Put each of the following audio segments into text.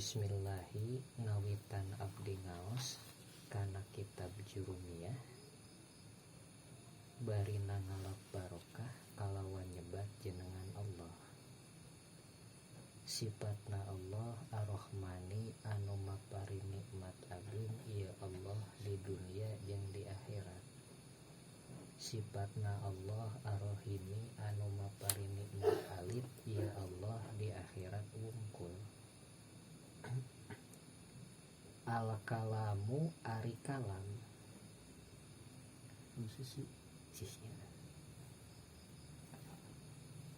Bismillahi ngawitan abdi ngaos kana kitab Jurumiyah barina ngalap barokah kalawan nyebat jenengan Allah. Sifatna Allah Ar-Rahmani anu maparin nikmat ageung ieu Allah di dunia jeung di akhirat. Sifatna Allah Ar-Rahimi anu maparin nikmat alit ieu Allah di akhirat wungkul. Al-kalamu ari kalam Musisi. Cisnya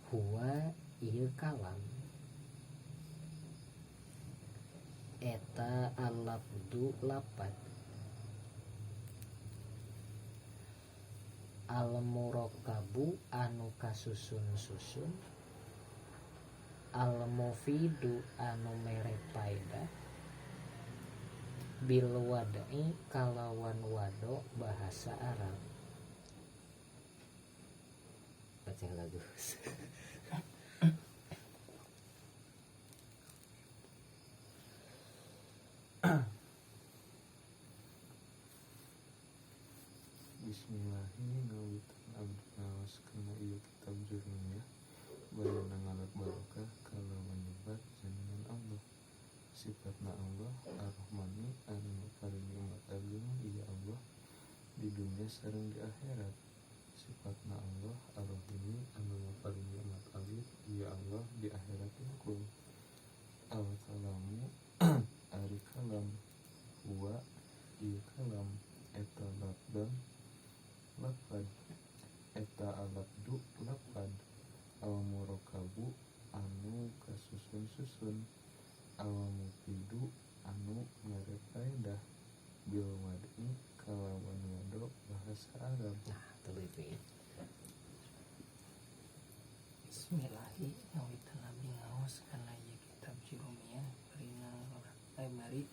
huwa ieu kalam eta al-lafdu lapad al-murakkabu anu kasusun-susun al-mufidu anu mere paedah bil wad'i kalawan wado bahasa Arab. Baca lagu. Bismillahi ngawitan abdi ngaos kana ieu kitab Jurumiyah barina ngalap barokah kalawan nyebat jenengan Allah. Sifatna Allah Ar-Rahmani anu maparin nikmat ageung ieu Allah di dunia sareng di akhirat. Sifatna Allah Ar-Rahimi anu maparin nikmat alit ieu Allah di akhirat wungkul. Al-kalamu ari kalam huwa ieu kalam eta lafdan lapad eta al-lafdu lapad al-murakkabu anu kasusun-susun al-mufidu anu mere paedah bil wad'i kalawan wado bahasa Arab. Nah, teliti. Bismillahi ngawitan abdi ngaos kana ieu kitab Jurumiyah barina bari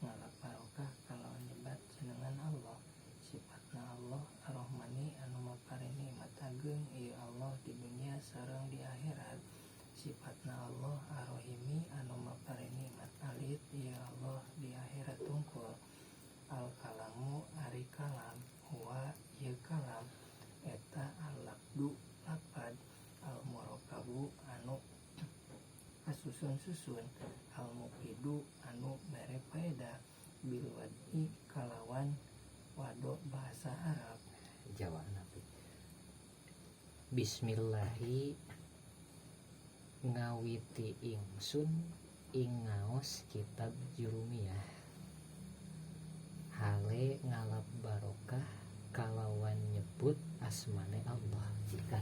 ngalap barokah kalawan nyebat jenengan Allah. Sifatna Allah Ar-Rahmani anu maparin nikmat ageung ieu Allah di dunia sareng di akhirat. Sifatna Allah Ar-Rahimi anu maparin nikmat alit ieu Allah di akhirat wungkul. Al-kalamu ari kalam huwa ieu kalam eta al-lafdu lapad al-murakkabu anu kasusun-susun al-mufidu anu mere paedah bil wad'i kalawan wado bahasa Arab. Jawa nabi. Bismillahi ngawiti ingsun ing ngaos kitab Jurumiyah hale ngalap barokah kalawan nyebut asmane Allah. Jika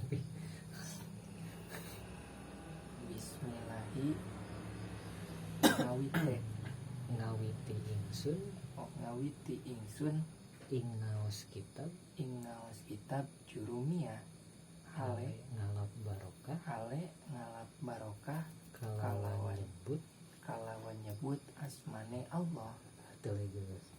Bismillahi ngawite ngawiti ingsun oh, ngawiti ingsun ing ngaos kitab ing ngaos kitab Jurumiyah hale hale ngalap barokah hale ngalap barokah kalawan nyebut kalawan nyebut asmane Allah. Telegus.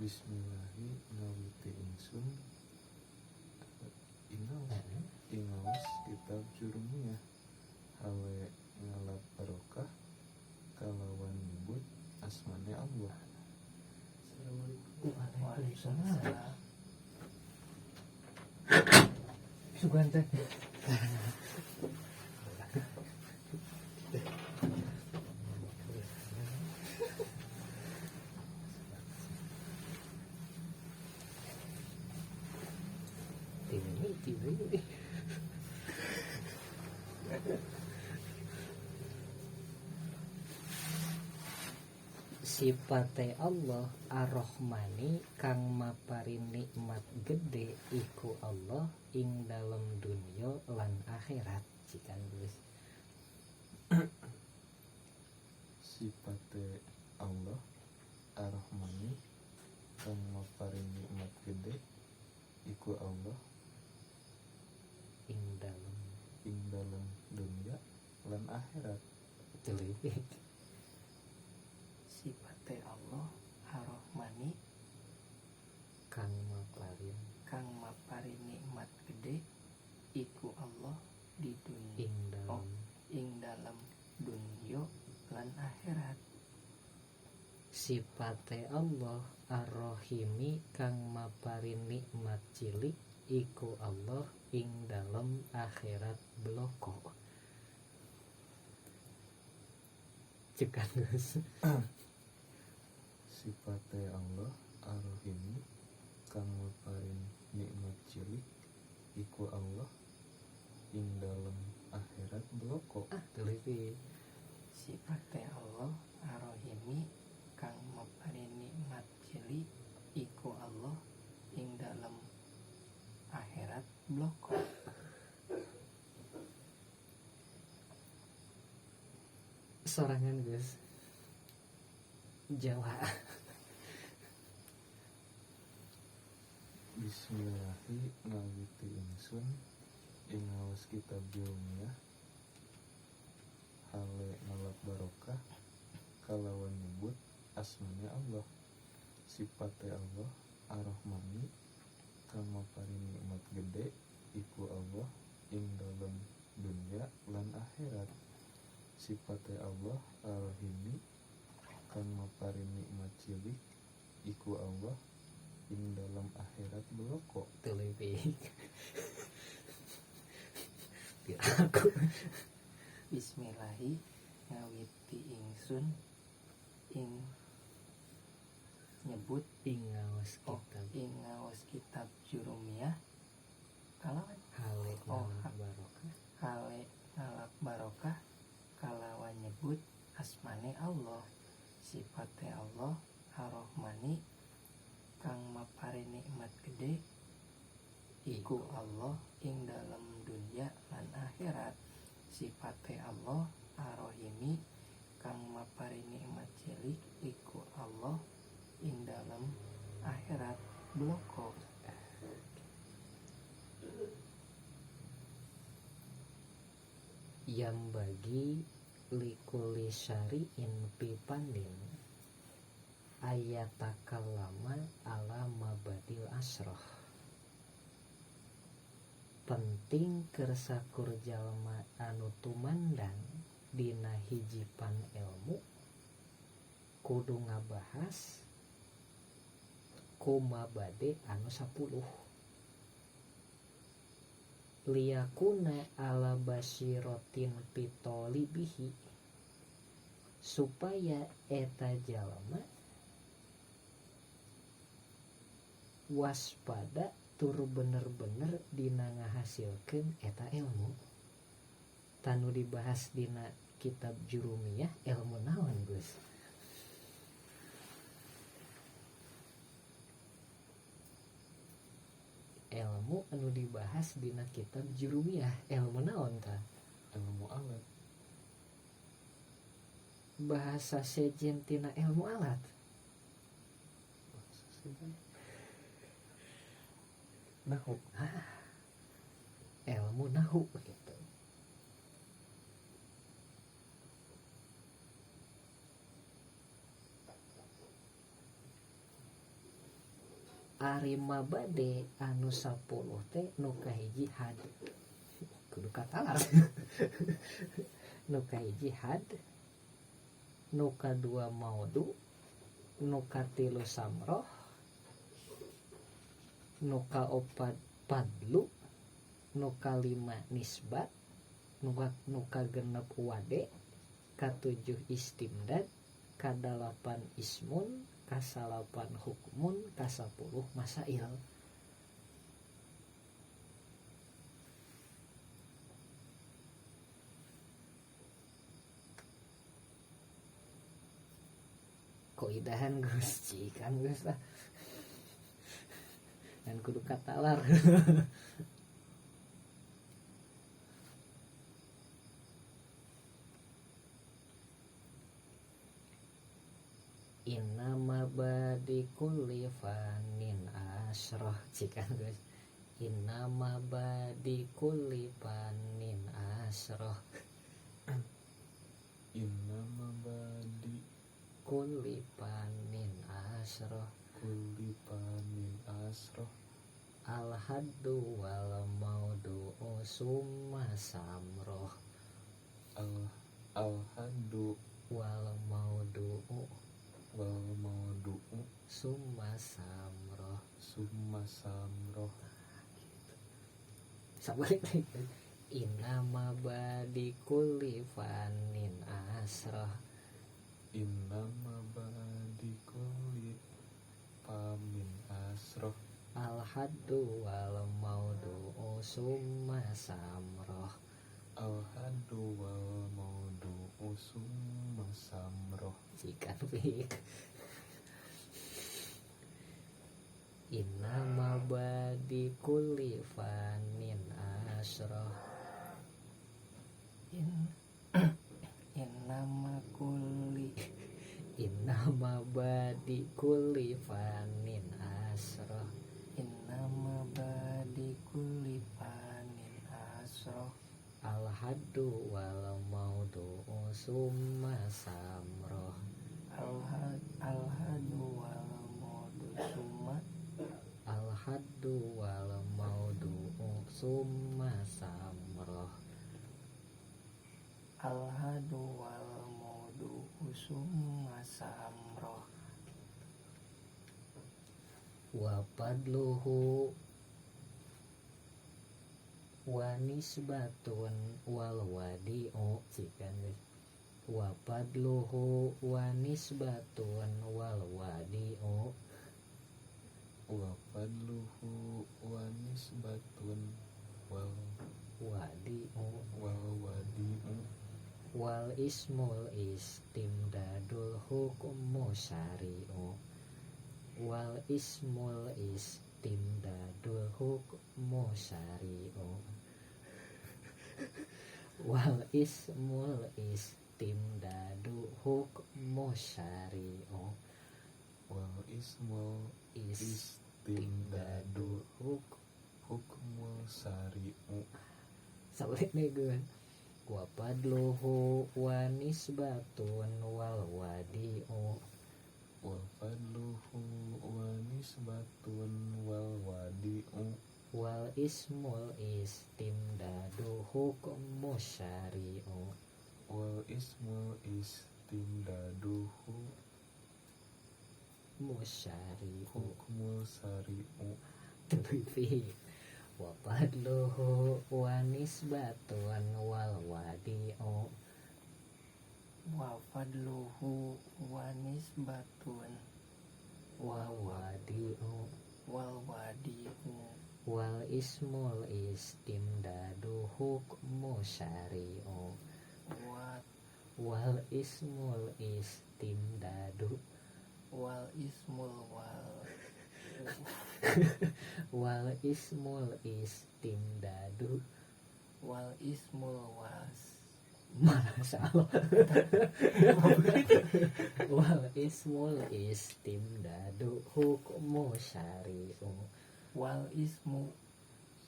Bismillahi ngawiti ingsun ing ngaos kitab Jurumiyah hale ngalap barokah kalawan nyebut asmane Allah. Assalamualaikum. Waalaikumsalam. Waalaikumsalam. Sugan teh. Sipate Allah Ar-Rahmani kang maparin nikmat gede iku Allah ing dalem dunya lan akhirat. Cikan geus. Sipate Allah Ar-Rahmani kang maparin nikmat gede iku Allah ing dalem dunya lan akhirat. Teliti. Sipate Allah Ar-Rahmani kang maparin nikmat gede iku Allah di dunia ing dalem Sipate Allah Ar-Rahimi kang maparin nikmat cilik iku Allah ing dalem akhirat bloko. Cekan Gus. Sipate Allah Ar-Rahimi kang maparin nikmat cilik iku Allah ing dalem akhirat bloko. Ah, tulis sih. Sipate Allah Ar-Rahimi kang maparin nikmat cilik iku Allah ing dalem akhirat bloko. Sorangan Gus. Jawa. Bismillahi ngawiti ingsun ing ngaos kitab Jurumiyah hale ngalap barokah kalawan nyebut asmane Allah. Sipate Allah Ar-Rahmani kang maparin nikmat gede iku Allah ing dalem dunya lan akhirat. Sipate Allah Ar-Rahimi kang maparin nikmat cilik iku Allah ing dalem akhirat bloko. Telebih. Aku. Bismillahi ngawiti ingsun ing nyebut ing ngaos kitab ing ngaos kitab Jurumiyah kalawan hale ngalap barokah hale ngalap barokah kalawan nyebut asmane Allah. Sipate Allah Ar-Rahmani kang maparin nikmat gede iku Allah ing dalem dunya lan akhirat. Sipate Allah Ar-Rahimi kang maparin nikmat cilik iku Allah ing dalem akhirat bloko. Yang bagi likuli syari'in pipanin ayatakallama ala mabadil asroh. Penting kersakur jalma anu tumandang dina hijipan ilmu kudu ngabahas kumabade anu 10. Liyakuna ala basirotin pitolibihi, supaya eta jalma waspada tur bener-bener dina ngahasilkeun eta ilmu. Tanu dibahas dina kitab Jurumiyah ilmu naon Gus? Ilmu anu dibahas dina kitab Jurumiyah ilmu naon ta? Ilmu alat. Bahasa sejen tina ilmu alat. Bahasa sejen nahu. Ilmu nahu gitu. Ari mabade anu 10 teh nu kahiji had. Kudu katalar. Nu kahiji had, nu kadua maudu, nu katilu samroh, nu kaopat padlu, nu kalima nisbat, nu kagenep wade, katujuh istimdad, kadalapan ismun, kasalapan hukmun, kasapuluh masail. Koidahan Gus, cikan Gus lah. Dan kudu katalar. Innama badi kulli fanin asroh, cikan Gus. Innama badi kulli fanin asroh. Innama badi kulli fanin asroh. Kulli fanin asroh. Al haddu wal maudu'u summa samroh. Al Al haddu wal maudu'u wal summa samroh. Summa samroh. Sabalik lagi. Inna mabadi kulli fanin asroh. Inna mabadi kulli famin asroh. Al haddu wal maudu'u summa samroh. Al haddu wal maudu'u summa samroh. Jika fik. Inna mabadi kulli fanin asroh. Inna mabadi kulli fanin asroh. Inna mabadi kulli fanin asroh. Al haddu wal maudu'u summa samroh. Al haddu wal maudu'u summa. Al haddu wal maudu'u summa samroh. Al haddu wal maudu'u summa samroh. Wa fadluhu wa nisbatun wal wadi'u. Wa fadluhu wa nisbatun wal wadi'u. Wa fadluhu wa nisbatun wal wadi'u. Wal wadi'u. Wal ismul istimdadul hukmu syari'u. Wal ismul istimdadul hukmu syari'u. Wal ismul istimdadu hukmu syari'u. Wal ismul istimdadu hukmu syari'u. Sabalik nih gue. Wa fadluhu wa nisbatun wal wadi'u. Wa fadluhu wa nisbatun wal wadi'u. Wal ismul istimdadu hukmu syari'u. Wal ismul istimdadu musyari'u. Hukmu syari'u. Tulufi. Wa fadluhu wa nisbatun wal wadi'u. Wa fadluhu wa nisbatun wa wadi'u. Wal wadi'u. Wal ismul istimdadu hukmu syari'u. Wal ismul istimdadu. Wal ismul wal wal ismul istimdadu. Wal ismul was. Masya Allah. Wal ismul istimdadu hukmu syari'u. Wal ismu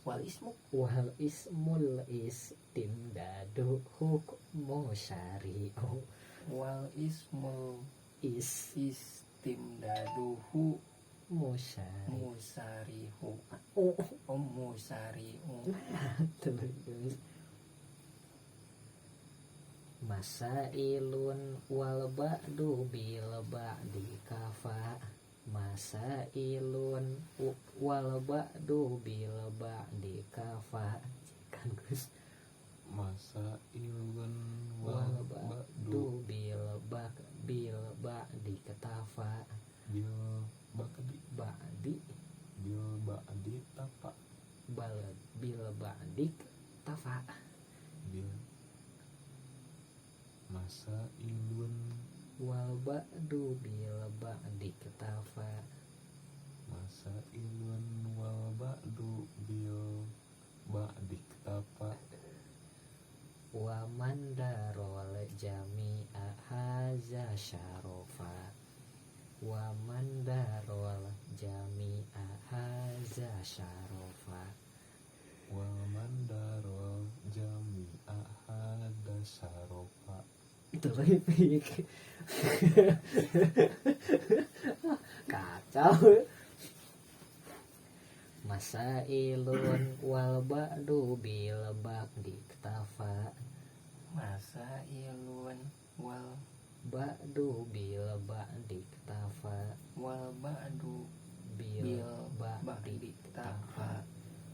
wal ismu wal ismul istimdadu hukmu syari'u. Wal ismul istimdaduhu musyari'u. Musarihu. Oh, musari'u. Terus masailun wal ba'du bil ba'di kafa. Masailun wal ba'du bil ba'di kafa. Kan Gus. Masailun wal ba'du bil ba'di katafa. Bil ba'di ba'di bil ba'di tafa. Bal bil ba'di tafa. Bil masailun wal ba'du bil ba'di katafa. Masailun wal ba'du bil ba'di katafa. Wa mandarol jami'a haza syarafa. Wa mandarol jami'a haza syarafa. Wa mandarol jami'a haza syarafa. Itu lebih kacau. Masailun wal ba'du bil ba'di ktafa. Masailun wal ba'du bil ba'di ktafa. iktafa wal ba'du bil bil ba'di ba'di tafa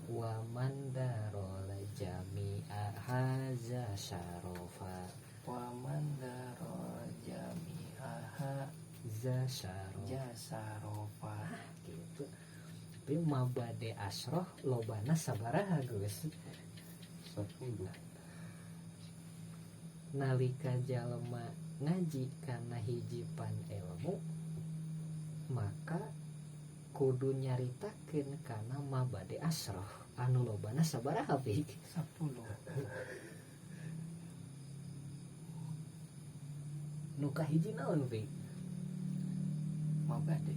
wa man darol jami'a haza syarafa wa man daro jami'aha za syarafa jasarofa gitu. Tapi mabade asroh lobana sabaraha geus 10. Nalika jalma ngaji kana hiji pan ilmu maka kudu nyaritakeun kana mabade asroh anu lobana sabaraha pik 10. Nu kahiji naon pik? Mabade.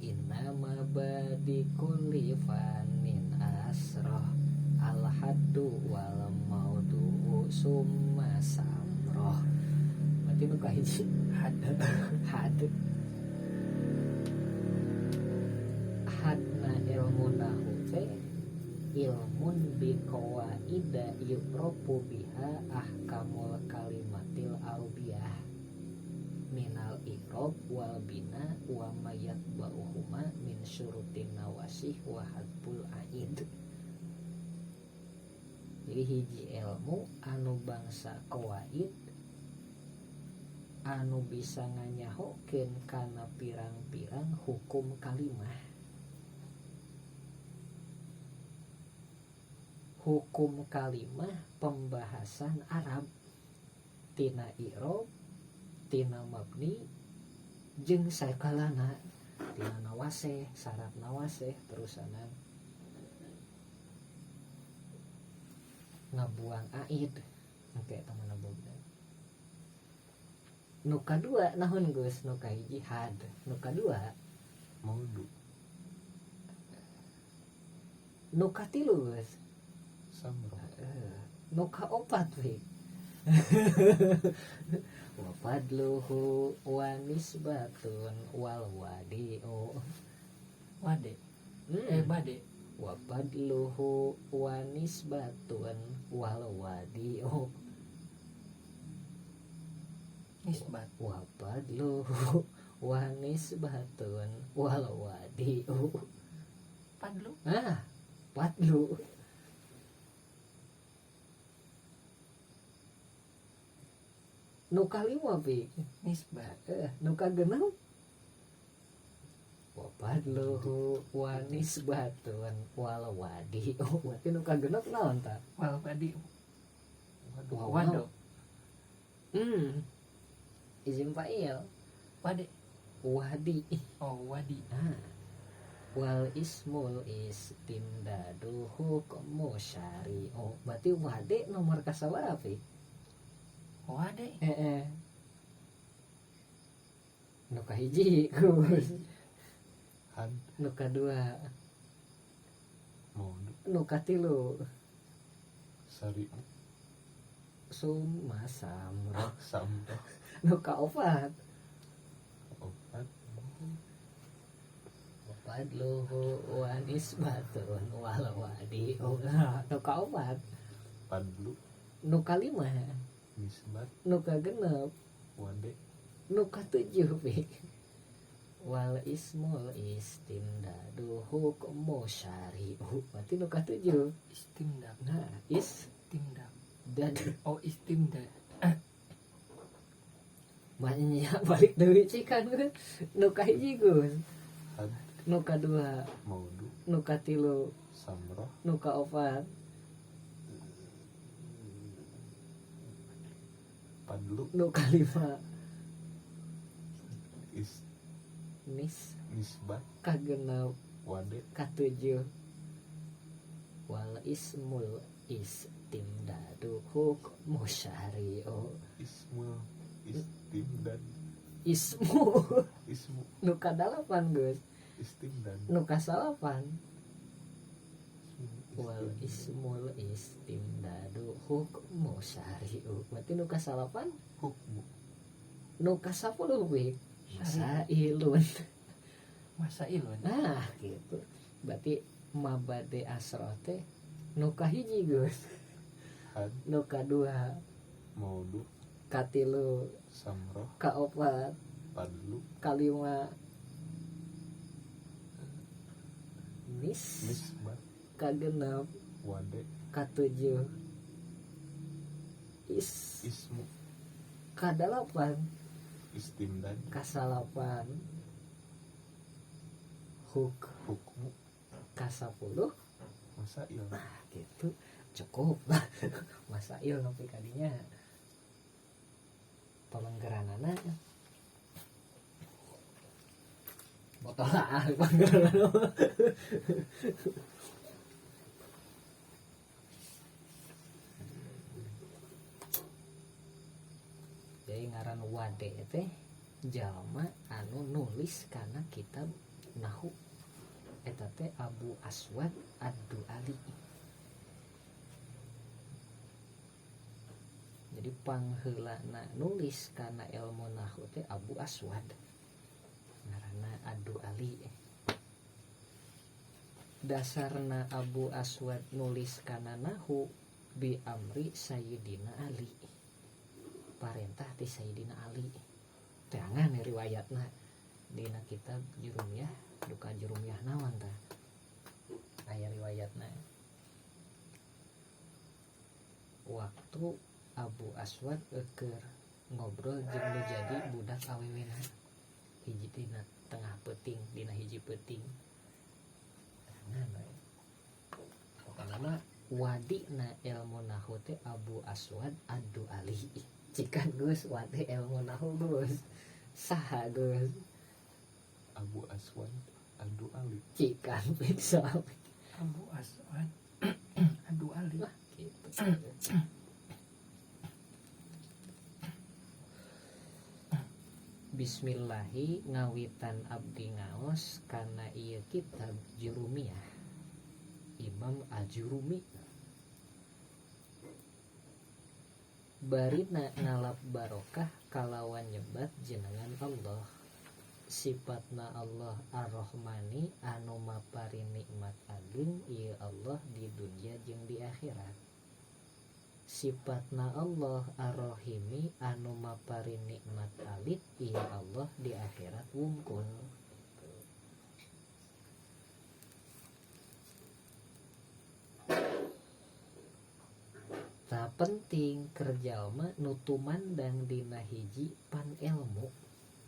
Inna mabadi kulli fannin asroh al haddu wal maudu'u summa samroh. Berarti nu kahiji had. Had. Hadna ilmu nahu teh ilmun bi qawaida yu'rafu biha ahkamul kalimatil arabiyah minal i'rab wal bina wa ma yatba'uhuma min syurutin nawasih wa hadful aid. Jadi hiji ilmu anu bangsa qawaid anu bisa nganyahokeun kana pirang-pirang hukum kalimah. Hukum kalimah pembahasan Arab tina i'rab tina mabni jeung sakalana tina nawaseh syarat nawaseh terusanan ngabuang aid engke eta mana bobna. Nu kadua naon geus? Nu kahiji had, nu kadua maudu, nu katilu geus samro, nu kaopat we wa fadluhu wa nisbatun wal wadi'u wade bade wa fadluhu wa nisbatun wal wadi'u nisbat wa fadluhu wa nisbatun wal wadi'u fadlu fadlu nu kalima pi nisbat nu kagenep wa fadluhu wa nisbatun wal wadi. Oh, berarti nu kagenep naon ta? Wal wadi. Wado. Izin fa'il. Wade. Wadi. Oh, wadi. Wal ismul istimdadu hukmu syari'u. Oh, berarti wade nomor kasabaraha pi? Wade. Nu kahiji Gus. Had. Nu kadua. Maudu. Nu katilu. Sari'u. Summa samroh. Samroh. Nu kaopat. Opat. Fadluhu wa nisbatun wal wadi. Nu kaopat. Fadlu. Nu kalima. Nisbat. Nu kagenep. Wade. Nu katujuh pi. Wal ismul istimdadu hukmu syari'u. Berarti nu katujuh. Istimdad. Nah, istimdad. Dad. Oh, istimdad. Banyak balik deui cikan nu kahiji Gus. Had. Nu kadua. Maudu. Nu katilu. Samroh. Nu kaopat. Fadlu. Nu kalima. Is nis nisbat. Kagenep. Wade. Katujuh. Wal ismul istimdadu hukmu syari'u. Ismul istimdad. Ismu. Ismu. Nu kadalapan Gus. Istimdad. Nu kasalapan. Wal ismul istimdadu hukmu syari'u. Berarti nu kasalapan hukmu. Nu kasapuluh we masailun. Masailun. Nah, gitu. Berarti mabade asroh teh nu kahiji Gus. Had. Nu kadua Maudu. Katilu. Samroh. Kaopat. Padlu. Kalima. Nis. Nisbat. Kagenep. Wade. Katujuh. Is. Ismu. Kadalapan. Istimdad. Kasalapan. Huk. Hukmu. Kasapuluh. Masail. Nah gitu cukup. Masail nepi ka dinya. Pelenggeranana botol ah panggeranana. Jadi ngaran wade teh jalma anu nulis kana kitab nahu eta teh Abu Aswad Ad-Du'ali. Jadi pangheulana nulis kana ilmu nahu teh Abu Aswad ngaranna Ad-Du'ali. Dasarna Abu Aswad nulis kana nahu bi amri Sayyidina Ali, parentah ti Sayyidina Ali. Teangan riwayatna dina kitab Jurumiyah, duka Jurumiyah naon tah aya riwayatna. Waktu Abu Aswad keur ngobrol jeung nu jadi budak awewena hiji dina tengah peuting, dina hiji peuting. Teangan we. Pokona mah wadina ilmu nahu teh Abu Aswad Ad-Du'ali. Cikan geus wadi ilmu nahu geus. Saha geus? Abu Aswad Ad-Du'ali. Cikan bisa Abu Aswad Ad-Du'ali. Wah, gitu. Bismillahi ngawitan abdi ngaos kana ieu kitab Jurumiyah Imam Al-Jurumi. Barina ngalap barokah kalawan nyebat jenengan Allah. Sifatna Allah Ar-Rahmani anu mapari nikmat agung ieu Allah di dunia jeung di akhirat. Sifatna Allah Ar-Rahimi anu mapari nikmat alit ieu Allah di akhirat wungkul. Ta penting keur jalma nu tumandang dina hiji pan ilmu.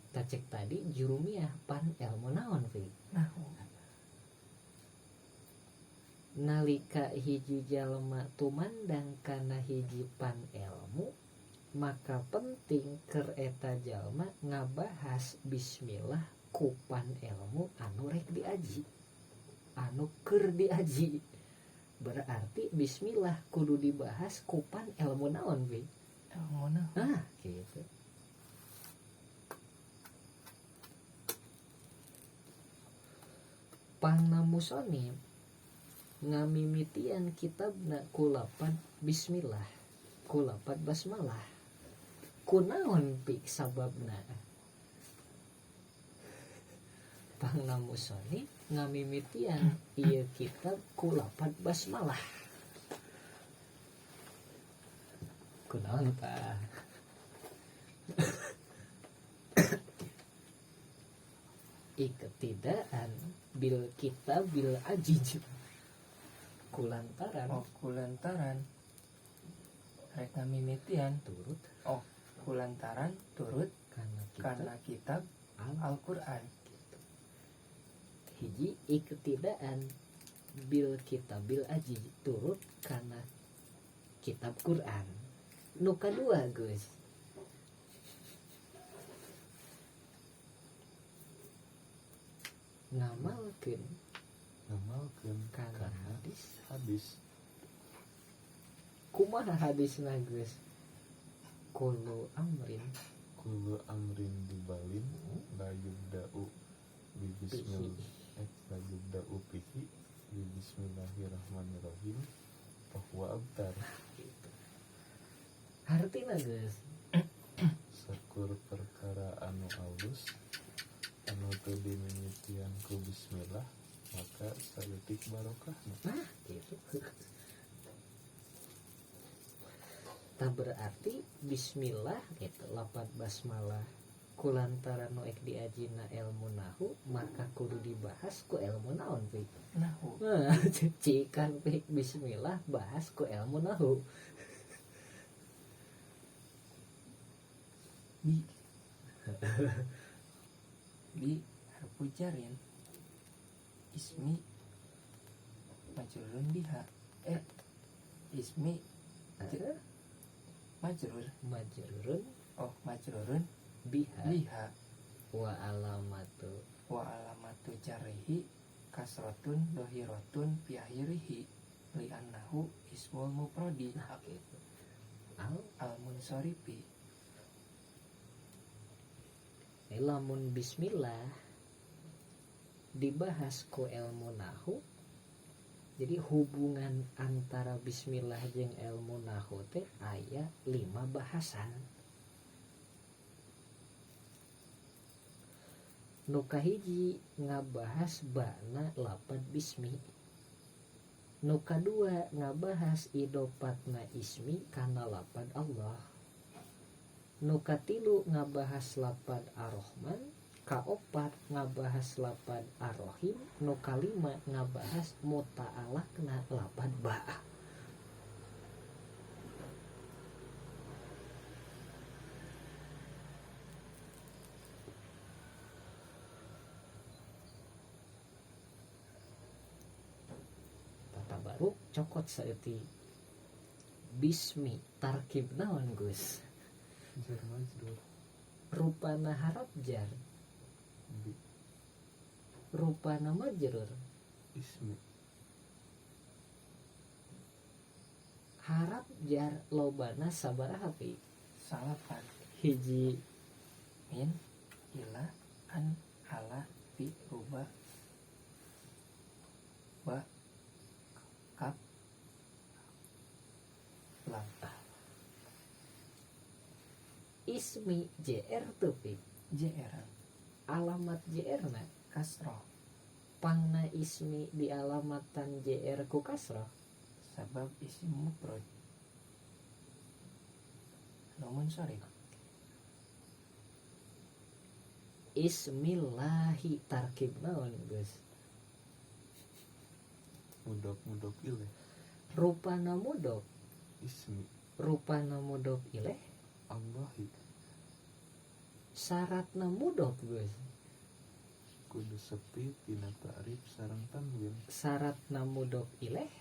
Tacek tadi Jurumiyah pan ilmu naon fi? Nahu. Nalika hiji jalma tumandang kana hiji pan ilmu, maka penting keur eta jalma ngabahas bismillah ku pan ilmu anu rek diaji, anu keur diaji. Berarti bismillah kudu dibahas ku pan ilmu naon fi? Ilmu naon. Ah, gitu. Pangnamusonib ngamimitian kitabna kulapan bismillah, kulapan basmalah. Kunaon pik sababna? Pangnamusonib ngamimitian ieu kitab kulapan basmalah. Kunaon tah? Iktidaan bil kitabil ajiz. Kulantaran. Oh, kulantaran rek ngamimitian turut. Oh, kulantaran turut karena kitab Al-Qur'an. Gitu. Hiji iktidaan bil kitabil ajiz turut karena kitab Quran. Nu kadua geus ngamalkeun kana hadis. Kumaha hadisna geus? Kullu amrin dibalin la yubda'u bi bismillah la yubda'u bihi bi bismillahirrahmanirrahim fa huwa abtar. Gitu. Hartina geus sakur perkara anu alus anu teu dimimitian ku bismillah maka saeutik barokahna. Nah, gitu. Tak berarti bismillah gitu lapad basmalah kulantaran nu ek diajina ilmu nahu maka kudu dibahas ku ilmu naon pi nahu. Cikan pi bismillah bahas ku ilmu nahu. Bi bi harfu jarin ismi majrurun biha ismi majrur majrurun oh majrurun biha biha wa alamatu jarrihi kasratun dohiratun fi akhirihi li annahu ismul mufradi nah gitu al munsarifi. Lamun bismillah dibahas ku ilmu nahu, jadi hubungan antara bismillah jeung ilmu nahu teh aya 5 bahasan. Nu kahiji ngabahas bana lapad bismi, nu kadua ngabahas idopatna ismi kana lapad Allah, nu katilu ngabahas lapad ar-Rahman, kaopat ngabahas lapad ar-Rahim, nu kalima ngabahas muta'alaqna lapad ba. Tata baru cokot saeutik bismi tarkib naon Gus? Jar majrur. Rupana harap jar. Bi. Rupana majrur. Ismi. Harap jar lobana sabaraha pi? Salapan. Hiji min ila an ala fi ruba ba kap lam. Ismi JR tuh pi? JR. Alamat JR na kasroh. Pangna ismi di alamatan JR ku kasroh sabab isim mufrad nu munsharif. Ismillahi tarkib naon Gus? Mudhof mudhof ilaih. Rupana mudhof ismi. Rupana mudhof ilaih Allahi. Syaratna mudhof Gus? Kudu sepi tina ta'rif sareng tanwin. Syaratna mudhof ilaih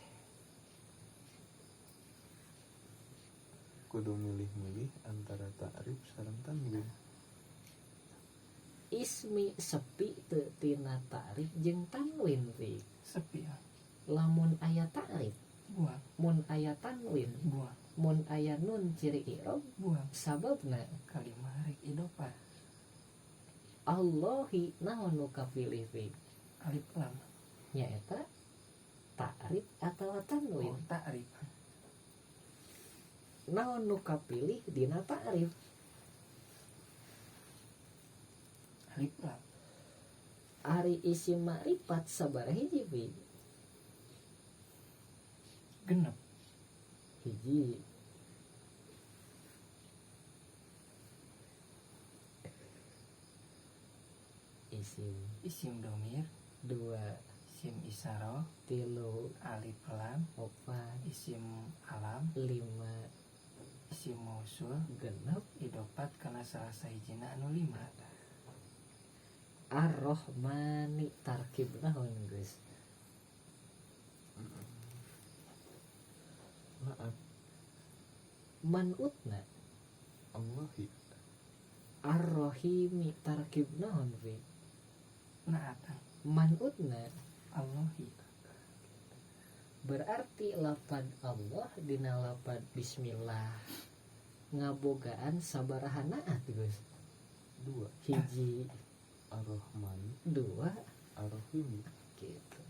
kudu milih-milih antara ta'rif sareng tanwin. Ismi sepi teu tina ta'rif jeung tanwin pi? Sepi ya. Lamun aya ta'rif buang, mun aya tanwin buang, mun aya nun ciri i'rob buang, sababna kalimah rek idopah. Allahi naon nu kapilih pi? Alif lam. Nyaeta ta'rif atawa tanwin? Oh, ta'rif. Naon nu kapilih dina ta'rif? Alif lam. Ari isim ma'rifat sabaraha hiji pi? Genep. Hiji. Isim isim domir 2, isim isyarah 3, alif lam 4, isim alam 5, isim mausul 6, idopat kana salah sahijina anu 5. Ar-Rahmani tarkib naon Gus? Maaf. Manutna Allahi. Ar-Rahimi tarkib naon pi? Naat. Manutna Allahi. Berarti lapad Allah dina lapad bismillah ngabogaan sabaraha naat Gus? 2. Hiji Ar-Rahman, 2 Ar-Rahim gitu.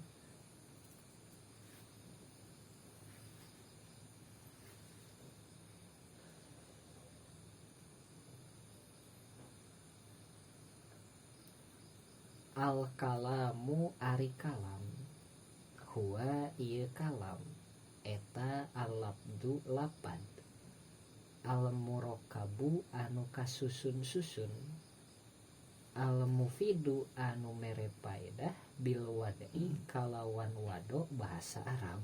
Al kalamu ari kalam huwa ieu kalam eta al-labdu lapad Al murakabu anu kasusun-susun, al mufidu anu mere paedah bil wadai kalawan wado bahasa Arab.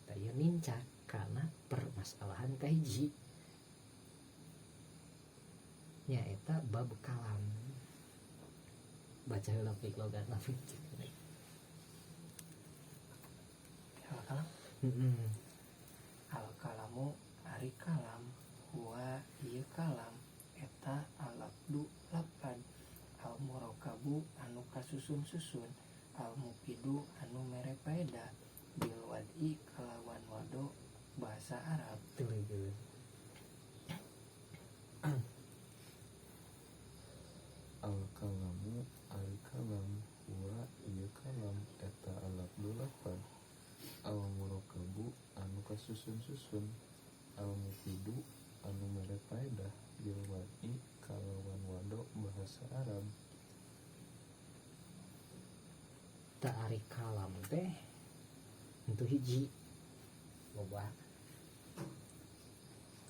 Tah nincak kana permasalahan kahiji nyaeta bab kalam. Baca heula pik logatna pik. Al kalam. Al kalamu ari kalam huwa ieu kalam eta al-labdu lapad al murakabu anu kasusun-susun al mufidu anu mere paedah bil wad'i kalawan wado bahasa Arab. Tuluy. Al kalamu ari kalam huwa ieu kalam eta al-labdu lapad al murakabu anu kasusun-susun al mufidu anu mere paedah bil wad'i kalawan wado bahasa Arab. Tah ari kalam teh itu hiji loba,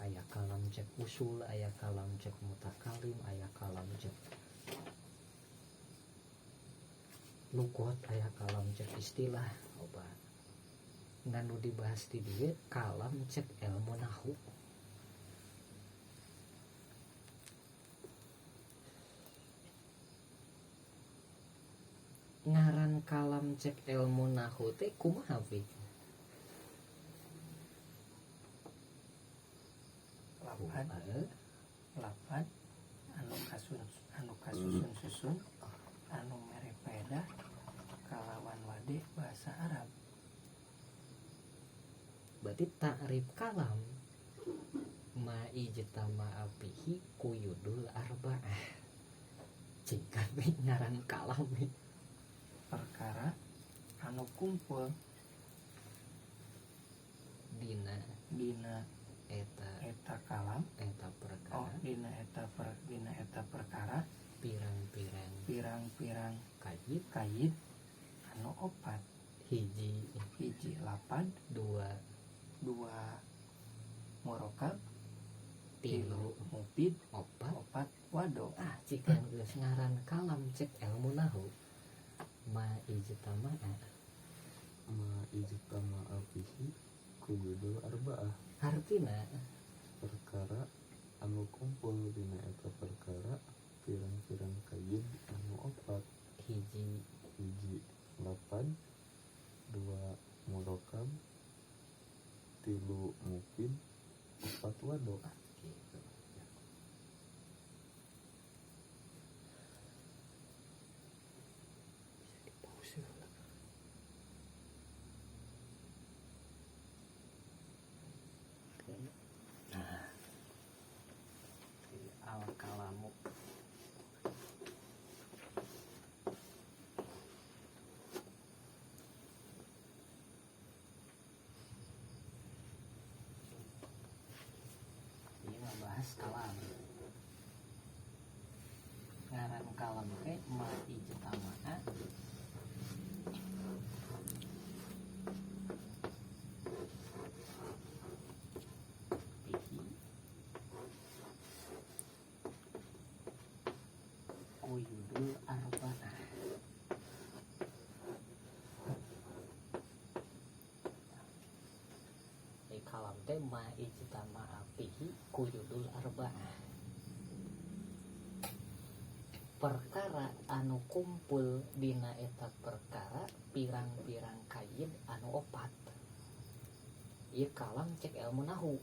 aya kalam cek usul, aya kalam cek mutakalim, aya kalam cek lugot, aya kalam cek istilah loba. Ngan nu dibahas di dieu kalam cek ilmu nahwu. Ngaran kalam cek ilmu nahwu teh kumaha pik? Lapad, lapad anu kasun anu kasusun-susun anu mere paedah kalawan wade bahasa Arab. Berarti ta'rif kalam ma ijtama'a fihi quyudul arba'ah. Cingkan ngaran kalam perkara anu kumpul dina dina eta eta kalam eta perkara, oh dina eta per dina eta perkara pirang-pirang pirang-pirang kayid kayid anu opat, hiji hiji lapad, dua dua murokab, tilu mufid, opat, opat wado. Ah cikan geus ngaran kalam cek ilmu nahwu ma ijtama'a ma ijtama'a fihi quyudul arba'ah. Hartina perkara anu kumpul dina eta perkara pirang-pirang kayid anu opat, hiji hiji lapad, dua murokab, tilu mufid, opat wado. Gitu. Bisa di-pause heula. Nah, al kalamu ini membahas kalam. Ngaran kalam teh ma ijtama'a fihi quyudul arba'ah. Di kalam teh ma ijtama'a fihi quyudul arba'ah. Perkara anu kumpul dina eta perkara pirang-pirang kayid anu opat. Ieu kalam cek ilmu nahwu.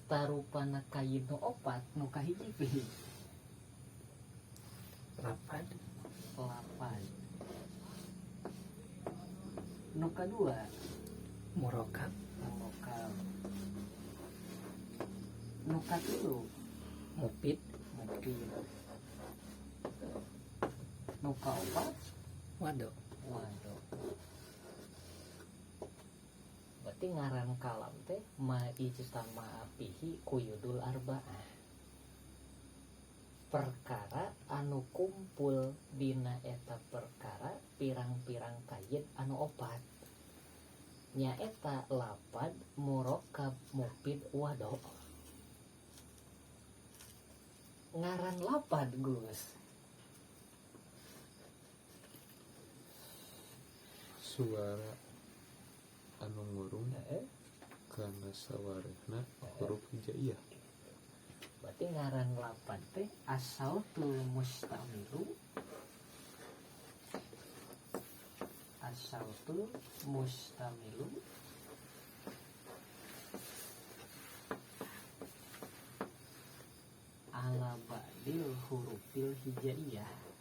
Tarupana kayid nu opat nu kahiji pihi? Lapad, lapad. Nu kadua murokab, murokab. Nu katilu mufid, mufid. Nu kaopat wado. Wado. Berarti ngaran kalam teh ma ijtama'a fihi quyudul arba'ah. Perkara anu kumpul dina eta perkara pirang-pirang kayid anu opat. Nyaeta lapad murokab mufid wado. Ngaran lapad Gus. Suara anu ngurung kana sawarehna huruf hijaiyah. Berarti ngaran lapad teh asautul mustamilu, asautul mustamilu ala ba'dil hurufil hijaiyah.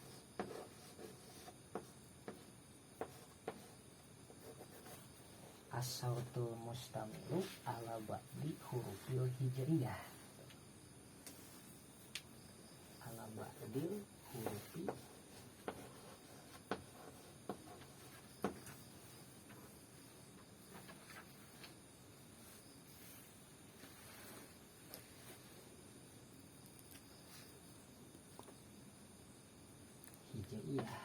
Asautul mustamilu ala ba'di hurufil hijaiyah, ala ba'dil hurufi hijaiyah.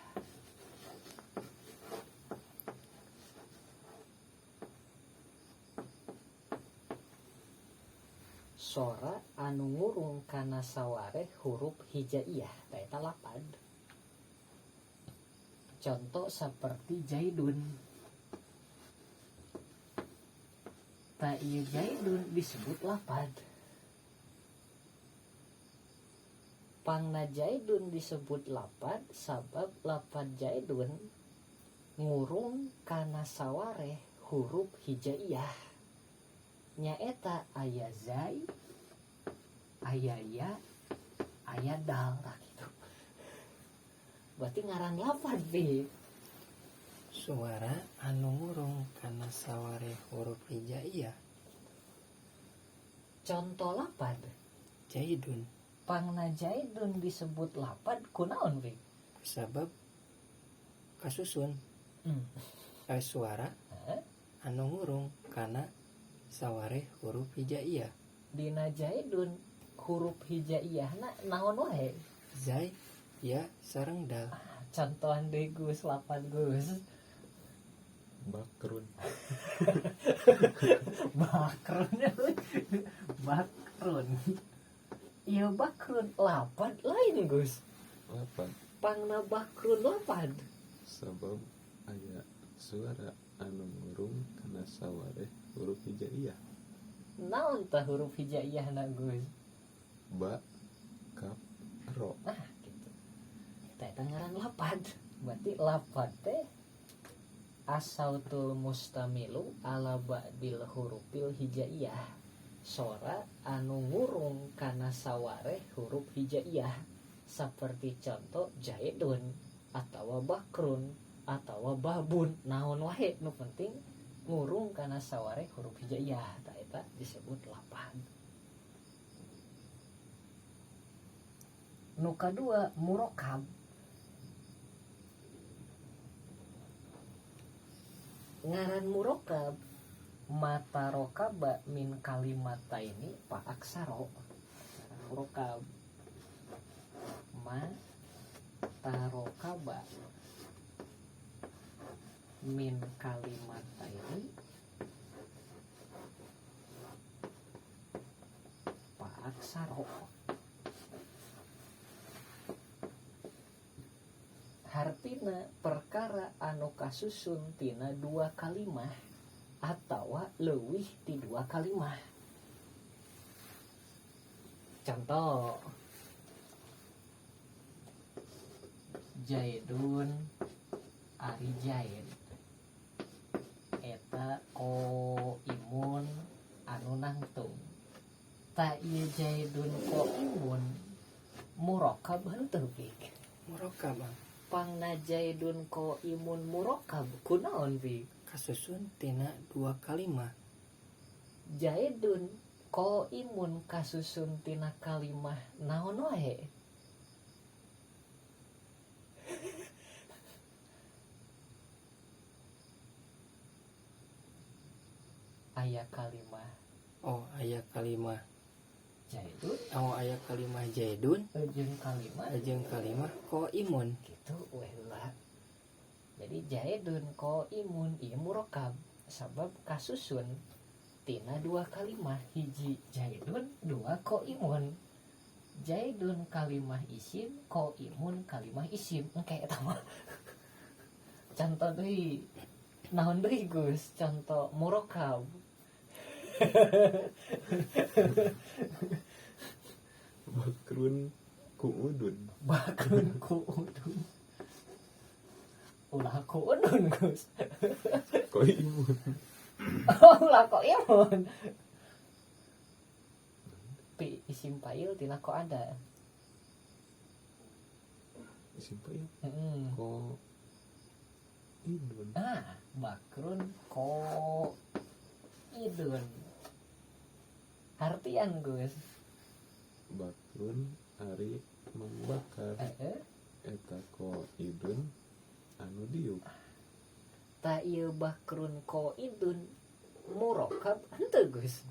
Sora anu ngurung kana sawareh huruf hijaiyah ta eta lapad. Contoh seperti Jaidun. Ta ieu Jaidun disebut lapad. Pangna Jaidun disebut lapad sabab lapad Jaidun ngurung kana sawareh huruf hijaiyah. Nyaeta aya zai, aya ya, aya dal, tah gitu. Berarti ngaran lapad bi. Suara anu ngurung kana sawareh huruf hijaiyah. Contoh lapad Jaidun. Pangna Jaidun disebut lapad kunaon bi? Sabab kasusun. Suara anu ngurung kana sawareh huruf hijaiyah. Dina Jaidun huruf hijaiyahna naon wae? Zai, ya, sareng dal. Contohan deui Gus, lapad Gus. Bakrun. Bakrun. Bakrun. Ieu bakrun lapad lain Gus. Lapad. Pangna bakrun lapad. Sabab aya suara anu ngurung kana sawareh huruf hijaiyah. Naon tah huruf hijaiyahna Gus? Ba, kaf, ro. Nah, gitu. Eta ngaran lapad. Berarti lapad teh asautul mustamilu ala ba'dil hurufil hijaiyah. Sora anu ngurung kana sawareh huruf hijaiyah. Seperti contoh Jaidun atawa bakrun atawa babun, naon wae nu penting ngurung kana sawareh huruf hijaiyah. Ta eta disebut lapad. Nu kadua murokab. Ngaran murokab mata rokaba min kalimataini pa aksaro. Murokab ma tarokaba min kalimataini pa aksaro. Hartina perkara anu kasusun tina dua kalimah atawa leuwih ti dua kalimah. Contoh Jaidun ari Jaid eta qaimun anu nangtung. Ta ieu Jaidun qaimun murokab henteu pik? Murokab. Pangna Jaidun qaimun murokab kunaon pik? Kasusun tina dua kalimah. Jaidun qaimun kasusun tina kalimah naon wae? Aya kalimah. Oh, aya kalimah Jaidun. Oh, aya kalimah Jaidun jeung kalimah jeung kalimah qaimun. Gitu weh lah. Jadi Jaidun qaimun ieu murokab. Sabab kasusun tina dua kalimah, hiji jaidun, dua qaimun. Jaidun kalimah isim, qaimun kalimah isim. Engke eta mah. Contoh deui. Naon deui Gus? Contoh murokab. Bakrun kuudun. Bakrun kuudun. Ulah kuudun Gus. Qaimun. Oh, ulah qaimun. Pi isim fa'il tina ko ada. Isim fa'il? Ko idun. Ah, bakrun ko idun. Artian Gus. Bakrun ari membakar. Eta ko idun anu diuk. Ta ieu bakrun ko idun murokab henteu Gus.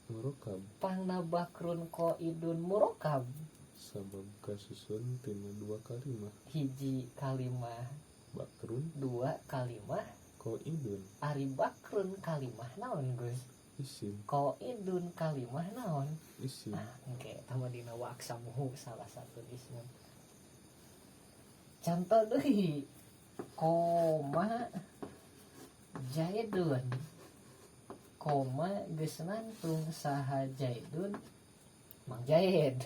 Murokab. Pangna bakrun ko idun murokab. Sabab kasusun tina dua kalimah. Hiji kalimah bakrun, dua kalimah ko idun. Ari bakrun kalimah naon Gus? Isim. Ko idun kalimah naon? Isim. Nah, engke tama dina waqsamuhu salah satu ismun. Contoh deui koma jaidun. Koma geus nantung saha jaidun Mang Jaid.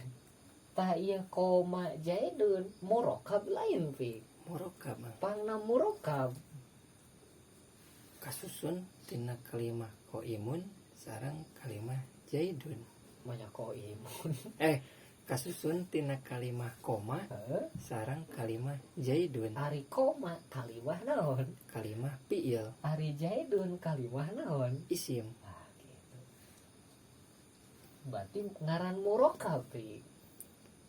Tah ieu koma jaidun murokab lain pi. Murokab. Pangna murokab. Kasusun tina kalimah qaimun sareng kalimah jaidun. Banyak qaimun. Kasusun tina kalimah koma sareng kalimah jaidun. Ari koma kalimah naon? Kalimah fiil. Ari jaidun kalimah naon? Isim. Ah, gitu. Berarti ngaran murokab pi.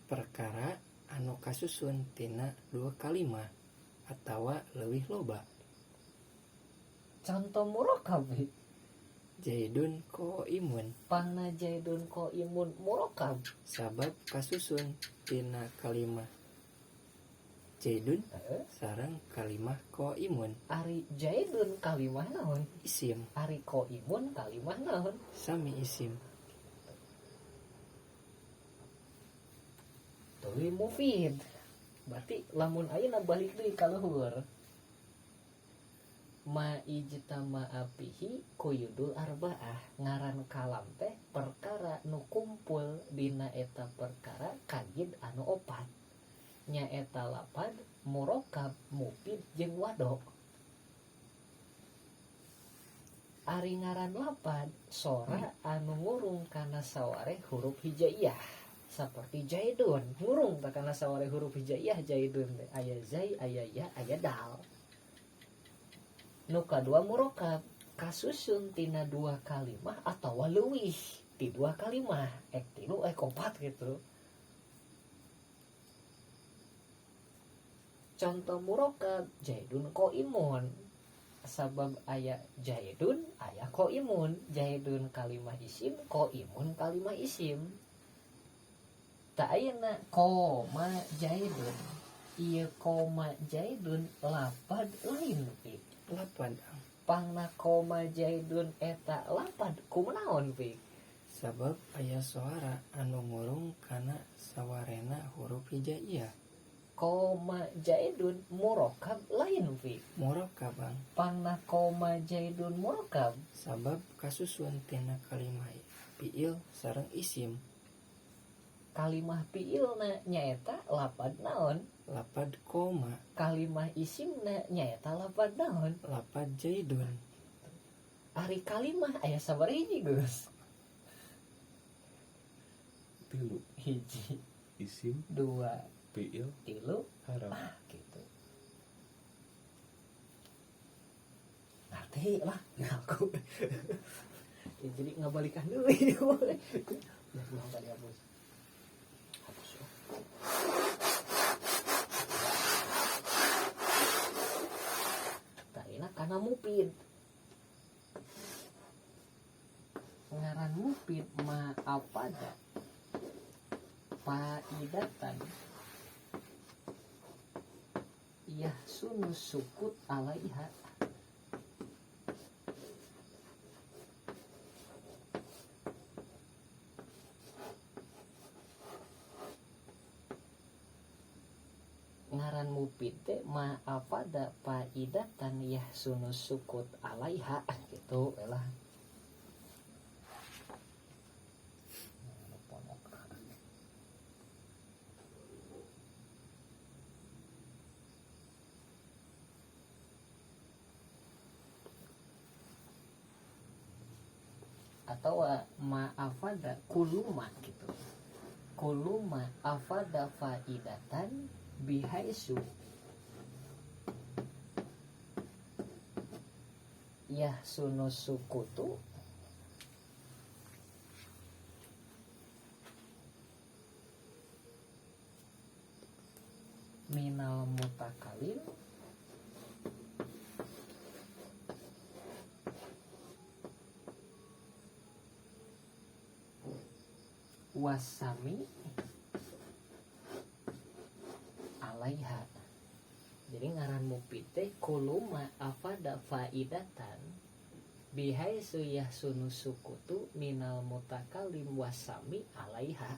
Perkara anu kasusun tina dua kalimah atawa leuwih loba. Contoh murokab pi. Jaidun qaimun. Pangna jaidun qaimun murokab. Sabab kasusun tina kalimah jaidun sareng kalimah qaimun. Ari jaidun kalimah naon? Isim. Ari qaimun kalimah naon? Sami isim. Tuluy mufid. Berarti lamun ayeuna balik deui ka luhur. Ma ijtama'a fihi quyudul arba'ah. Ngaran kalam teh perkara nu kumpul dina eta perkara kagid anu opat. Nyaeta lapad, murokab, mufid jeung wadok. Ari ngaran lapad sora anu ngurung kana saware huruf hijaiyah. Seperti jaidun, ngurung tak kana saware huruf hijaiyah jaidun teh aya zai, aya ya, aya dal. Nu kadua murokab kasusun tina dua kalimah atawa leuwih ti dua kalimah, ek tilu ek opat gitu. Contoh murokab jaidun qaimun. Sabab aya jaidun aya qaimun. Jaidun kalimah isim, qaimun kalimah isim. Tak ayeuna koma jaidun. Ieu koma jaidun lapad lain pi. Lapad. Pangna koma jaidun eta lapad kunaon pi? Sabab aya suara anu ngurung kana sawarena huruf hijaiyah. Koma jaidun murokab lain pi. Murokab bang. Pangna koma jaidun murokab. Sabab kasusun tina kalimah fiil sareng isim. Kalimah fiilna nyaeta lapad naon? Lapad koma. Kalimah isimna nyaeta lapad naon? Lapad jaidun. Ari kalimah aya sabaraha hiji Gus? Tilu. Hiji. Isim. Dua. Fiil. Tilu. Haram. Ah, gitu. Ngerti lah aku. Ya, jadi ngabalikan dulu ini. Ya, belum tadi hapus. Hapus ya. Tarina kana mupid. Ngaran mupid ma apada faidatan yahsunu sukut alaiha. Ngaran mufid teh ma afada faidatan yahsunu sukut alaiha gitu lah. Atau ma afada kuluma gitu. Kuluma afada faidatan bihaisu yahsunu sukutu minal mutakalim wasami alaiha. Jadi ngaran mufid teh kuluma afada faidatan bihaisu yahsunu sukutu minal mutakalim wasami alaiha.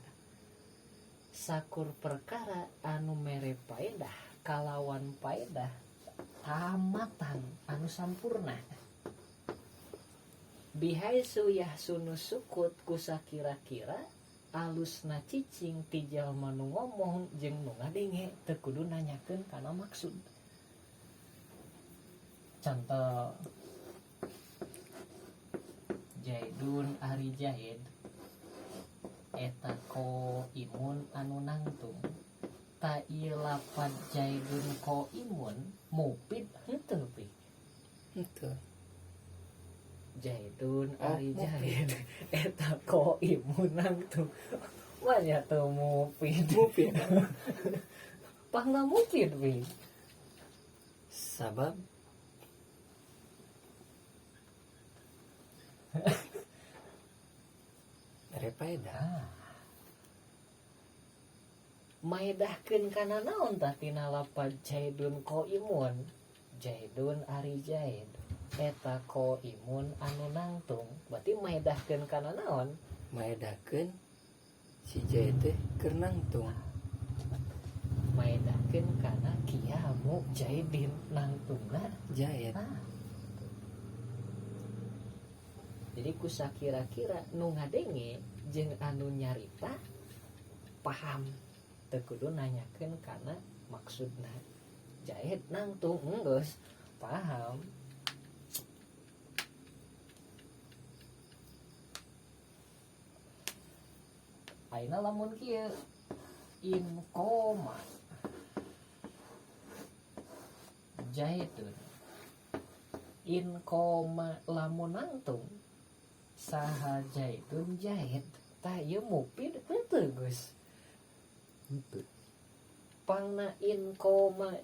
Sakur perkara anu mere paedah kalawan paedah tamatan anu sampurna. Bihaisu yahsunu sukut kusakira-kira alusna cicing ti jalma nu ngomong jeung nu ngadenge teu kudu nanyakeun kana maksud. Contoh Jaidun ari Jaid eta ko imun anu nangtung. Ta ieu lapad Jaidun ko imun mufid henteu pi. Henteu. Jaidun ari Jaid eta ko imun nangtung. Wah teu mufid. Mufid. Pangna mufid pi. Sabab repaedah. Maedahkeun kana naon tah tina lapad Jaidun ko imun. Jaidun ari Jaid eta ko imun anu nangtung. Berarti maedahkeun kana naon? Maedahkeun si Jaid teh keur nangtung. Maedahkeun kana kiamu Jaidin nangtungna Jaid. Jadi kusakira-kira nu ngadenge jeung anu nyarita paham teu kudu nanyakeun kana maksudna. Jaid nangtung geus paham. Ayeuna lamun kieu in koma Jaidun in koma lamun nangtung saha Jaidun Jaid tah ieu mufid henteu geus. Henteu. Pangna in koma